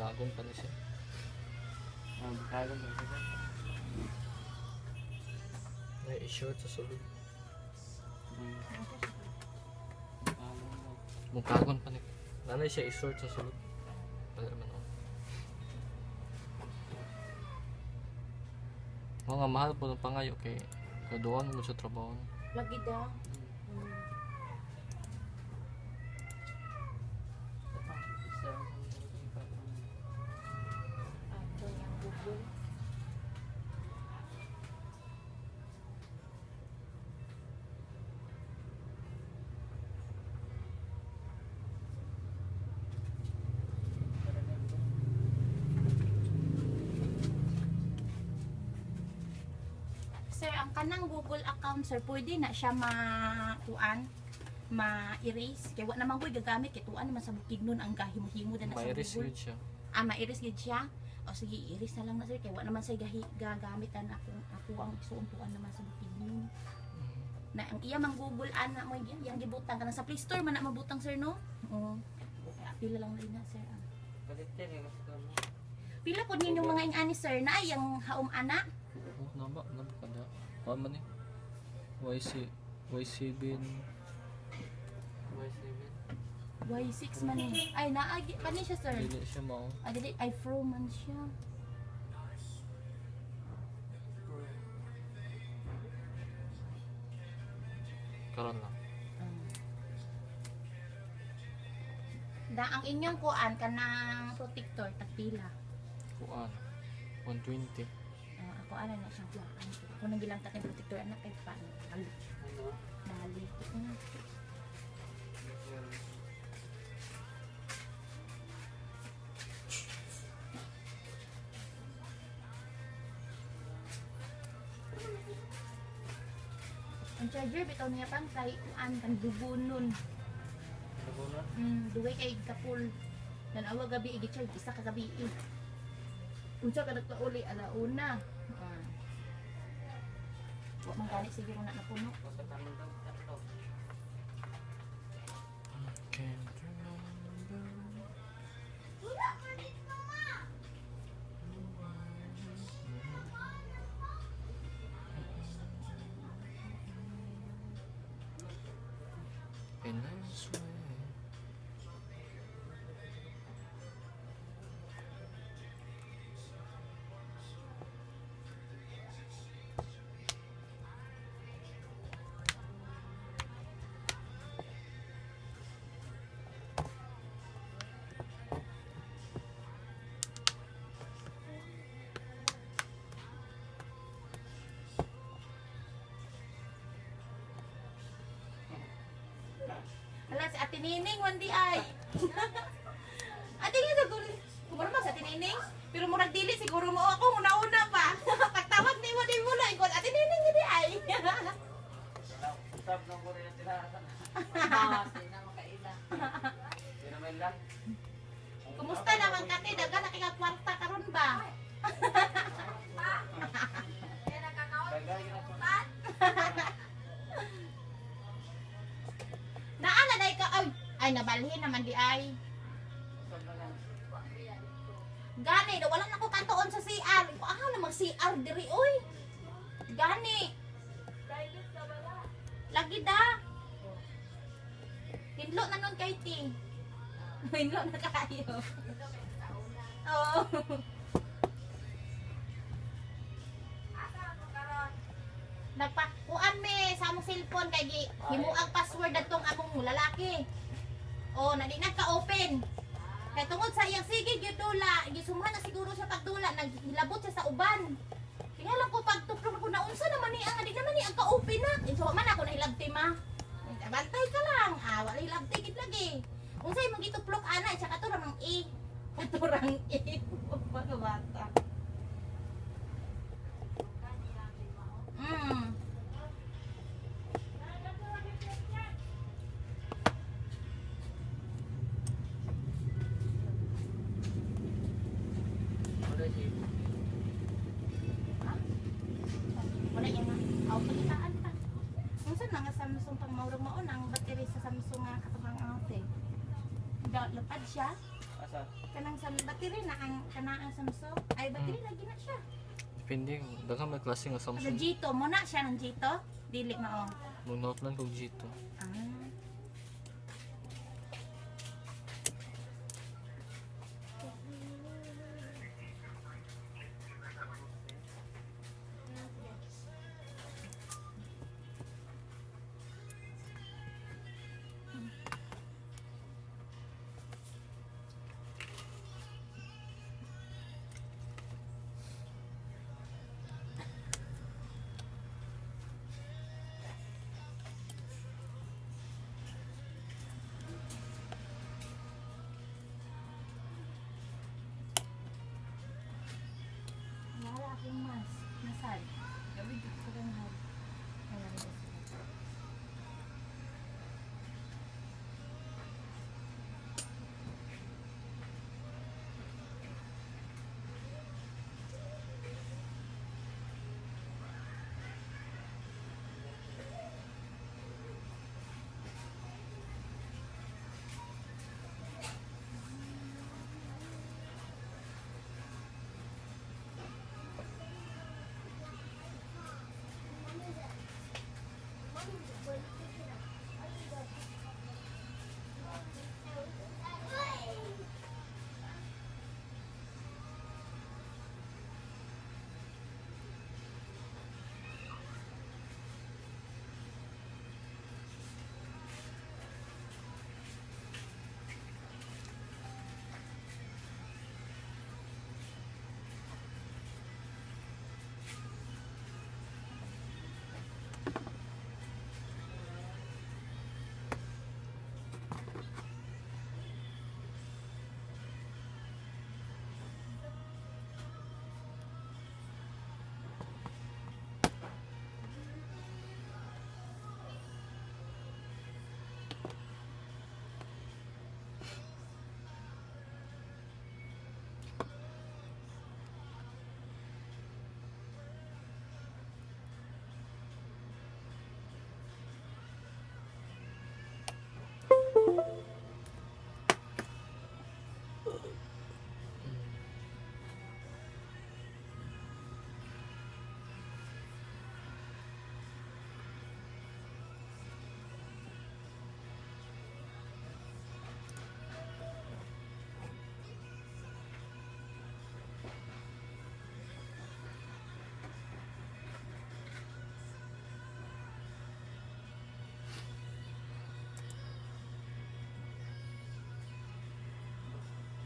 Bungkagon pa ni siya. Ah, bungkagon ba siya? May i-short sa sulod. Bungkagon daw. Bungkagon pa ni. Nanay siya i-short sa sulod. Wala man oh. Mga mahal po ng pangayo kay kaduan mo sa trabaho. Lagi daw. Ato niyang Google. Sir, ang kanang Google account, sir, pwede na siya ma-kuan, ma-erase. Kaya wa naman ko'y gagamit, kay tuan naman sa bukid nun ang gahimo-himo na na sa Ma-erase Google. yun siya. Ah, ma-erase gid siya. O sige, i-erase na lang na sir, kay wa naman say gahi gagamit na ako ako ang isuon-tuan naman sa bukid nun. Na ang iya mang Google ana mo yang gibutang kana sa Play Store man na mabutang sir no? Oo. Pila lang na sir. Ah. Palit din eh, kasi kamo. Pila pod ninyong mga ing-ani sir na ay ang haom ana? Oh, naba, naba kada. Kuan man eh. YC, Y7. Y7. Y6 man eh. Ay naa kani siya sir. Dili siya mao. Ah, dili ay Pro man siya. Karon lang. Da ang inyong kuan kanang protector tagpila. Kuan. 120. Ah, ako ana na siyang kuan. Ako nang gilang ta kay protector anak kay pa. Ano? Dali. Ang charger bitaw niya pang kay kuan kan dugo nun. Dugo na? Duway kay kapul. Nanawa gabi igi-charge isa ka gabi. Eh. Unsa ka nagkauli alauna. Ah. Wa man gani siguro na napuno. Basta tamang daw, tatlo. Can't remember. And I swear. Ala si Ate Nining wandi ay. Ate nga siguro kumaro ba sa Ate Nining? Pero murag dili siguro mo ako una-una pa. Pagtawag ni mo di mo na ikon Ate Nining di ay. Usap nung ko rin sila. Di naman lang. Kumusta naman kate? Daga na kay kwarta karon ba? Bagay na po. Naa na day ka ay ay nabalhin naman di ay. Usap na lang. Gani, na wala na ko kantoon sa CR. Ko ah na mag CR diri oy. Gani. Lagi da. Hinlo na nun kay T. Hinlo na kayo. Oo. Nagpakuan me sa among cellphone kay gi himuang password adtong among lalaki. Oh, na di nagka-open. Kay tungod sa iyang sige gyud dula, gisumhan na siguro siya pagdula, naghilabot siya sa uban. Tingala ko pagtuplong ko na unsa naman ni ang di naman ni ang ka-open na. So man ako nahilabti ma. Bantay ka lang. Ah, wala hilabti gid lagi. Unsa imong gituplok ana siya kato ramang E. Katurang E. Mga bata. Wala siya. Ha? Wala yung aw pagitaan pa. Unsa na nga Samsung pang maurag mao na ang battery sa Samsung nga katong ate. Nagalapad siya. Asa? Kanang sa battery na ang kanang ang Samsung. Ay, battery lagi na siya. Depende, daghan may klase nga Sa Samsung. G2 mo na siya ng G2. Dili mao. Mo lang kog G2. Ah. Wala akong mas. Nasad. Gawin dito sa kang. Wala na sila.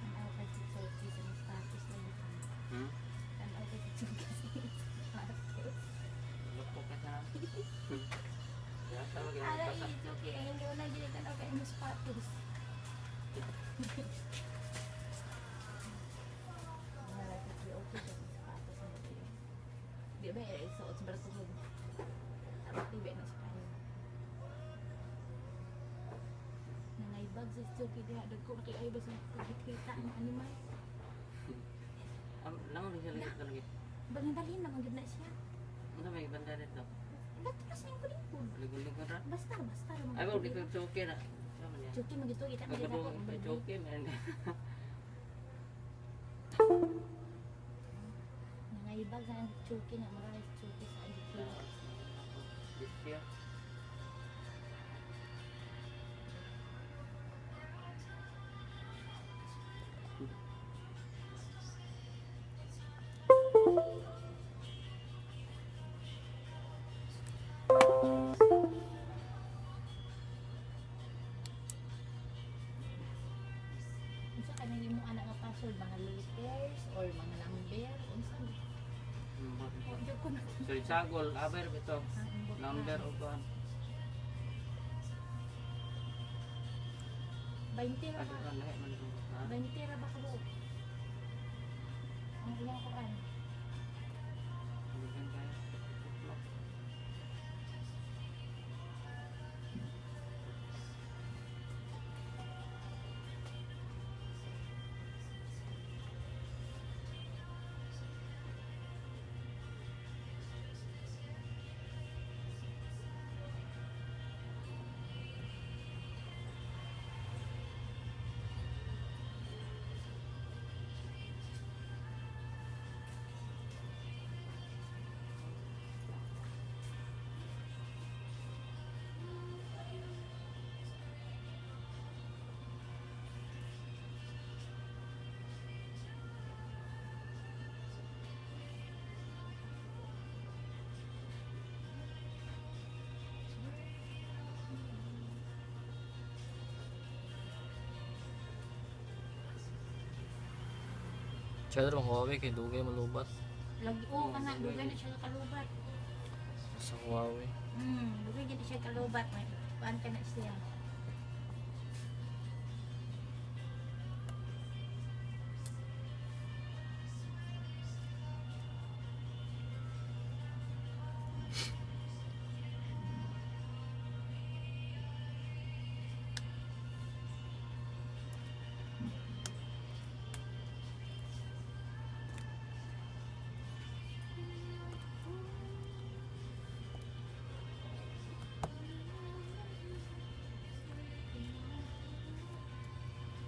Tanaw kay si Sophie sa mga status na yun. Hmm? Tanaw kay si Sophie sa mga status. Lupok ka sa. Ya, sama Ala, ginagawa. it's okay. Ay, hindi ko na ginitanaw kay mga status. Wala, okay sa mga status na yun. Di ba, eh, suot sa barko. Tapos, di ba, na sa kanya. Nangaybag sa Sophie diha. Dagko na kay ay basta pagkita ang animal. Am lang rin siya lagi lagi. Bagay naman gud na siya. Ano may banda nito? Latras na yung kulingkod. Ligol-ligol ra. Basta, basta. Ay, ba, di ko choke na. Sama niya. Chuki, magito, kita mo Pagkadungog pa choke, man. Nangaybag sa Chuki nga, marami si Chuki sa Chuki. This year. Unsa ka nang imong anak nga password, mga letters or mga number, unsa? Oh, di ko na. So, sagol, aber ito. Ah, imbot na. Number o kuan. 20 ra Ano ba? ka lahi man ito. Ha? 20 ra ba kabuok? Ang iyang kuan. Bigyan tayo. Tuplok. Cheddar bang Huawei kay dugay malubat. Lagi oh kana dugay na siya kalubat. Sa Huawei. Dugay gid siya kalubat, may kuan ka na siya.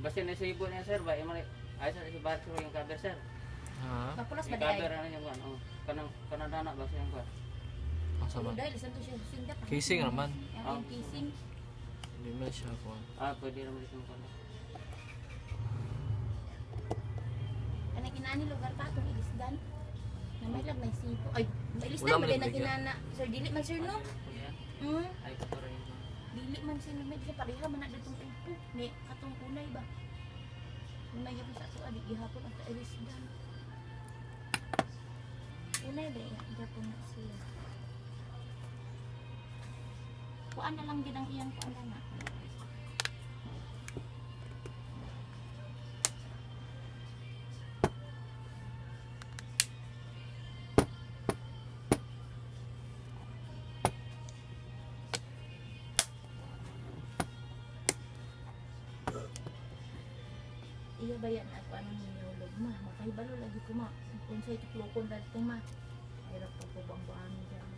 Basta na sa ibo niya sir ba imo ay sir si Bartolo yung cover sir. Ha? Kapulas ba Yung di ay? cover ano yung kuan. Oh, kanang kanang dana ba siya yung kuan. Ang sama. Dahil lisan to siya sinda pa. Casing raman. Ang casing. Hindi man siya kuan. Ah, pwede naman itong kuan. Kanang inani lugar pa atong ilisdan. Na may lag may sipo. Ay, Wala ilisdan man ba din nagligya. kinana? Sir, dili man sir no? Mm. Ay ko rin. Dili man sir no, may pareha man na datong upo ni katong unay ba. Unay gyapon sa ato adi gihapon ang ilisdan. Unay ba iya gyapon na siya. Kuan na lang gid ang iyang kuan na. Iya ba yan ako anong niyulog ma? Makahibalo lagi ko ma. Unsay tuklokon dadto ma. Hirap pa ko bang buang dyan.